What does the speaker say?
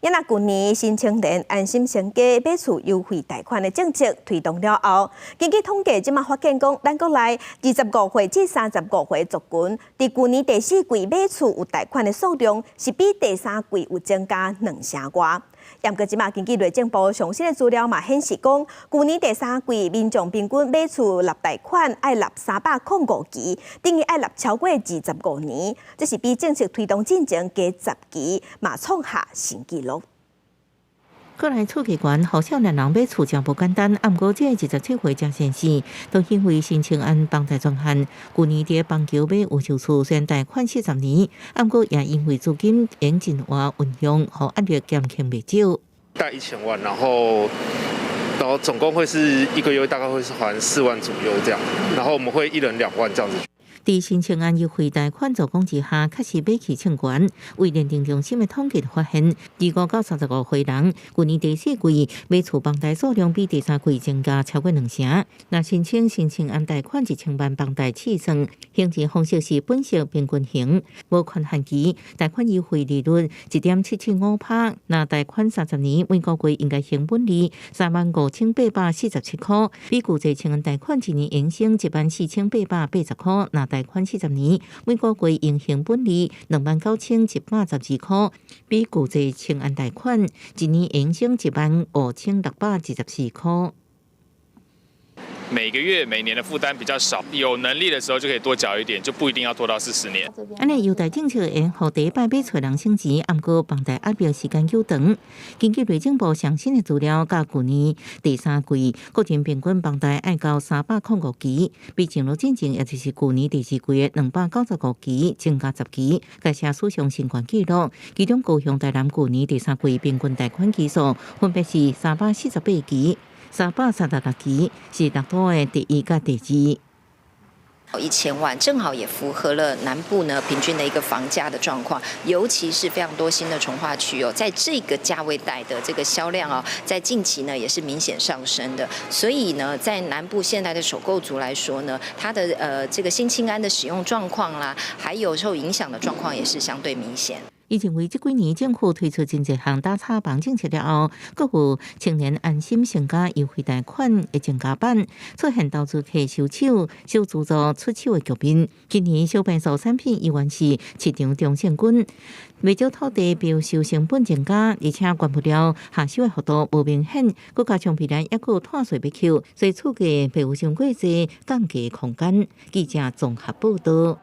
因為舊年新青年安心成家買厝優惠貸款的政策推動了後，根據統計，這馬發現講，咱國內25歲至35歲族群，佇舊年第四季買厝有貸款的數量，是比第三季有增加兩成外。毋過這馬根據內政部上新的資料嘛顯示講，舊年第三季民眾平均買厝立貸款愛立305期，等於愛立超過25年，這是比政策推動進前加10期，嘛創下新紀錄。國內厝價懸，予少年人買厝誠無簡單。毋過，這個27歲鄭先生，都因為申請按房貸專項，舊年佇板橋買預售厝，雖然貸款40年，毋過也因為資金用真活運用，予壓力減輕袂少。貸1000萬，然後總共會是一個月大概會是還4萬左右這樣，然後我們會一人2萬這樣子。佇新青安優惠貸款助攻之下，確實買起唱懸。為認定中心的統計發現，25到35歲人，舊年第四季買厝房貸數量比第三季增加超過兩成。若申請新青安貸款1000萬房貸試算，還錢方式是本息平均還，無寬限期，貸款優惠利率1.775%。若貸款30年，每個月應該還本利35,847箍，比舊制青安貸款一年應省14,880箍。若貸款40年，每個月應還本利29,112箍，比舊制青安貸款一年應省15,624箍。每個月每年的負擔比較少，有能力的時候就可以多繳一點，就不一定要拖到40年。按呢優待政策會予第一擺買厝人省錢，毋過房貸壓力時間久長。根據內政部上新的資料，到舊年第三季，個人平均房貸愛到305期，比前路進前，也就是舊年第二季的295期增加10期，改寫史上新懸紀錄。其中高雄、台南舊年第三季平均貸款期數分別是348期、336期，是六都的第一佮第二。 1000萬正好也符合了南部呢平均的一個房價的狀況，尤其是非常多新的重劃區哦，在這個價位帶的這個銷量哦，在近期呢也是明顯上升的，所以呢，在南部現在的首購族來說呢，它的這個新青安的使用狀況啦，還有受影響的狀況也是相對明顯。伊認為這幾年政府推出真濟項打炒房政策了後，閣有青年安心成家優惠貸款的增加版，出現投資客收手、小資族出手的局面。今年小變數產品依然是市場中線軍，袂少土地標售成本增加，而且原物料下修的幅度無明顯，閣加上未來猶閣有碳稅欲扣，所以厝價袂有傷過濟降價空間。記者綜合報道。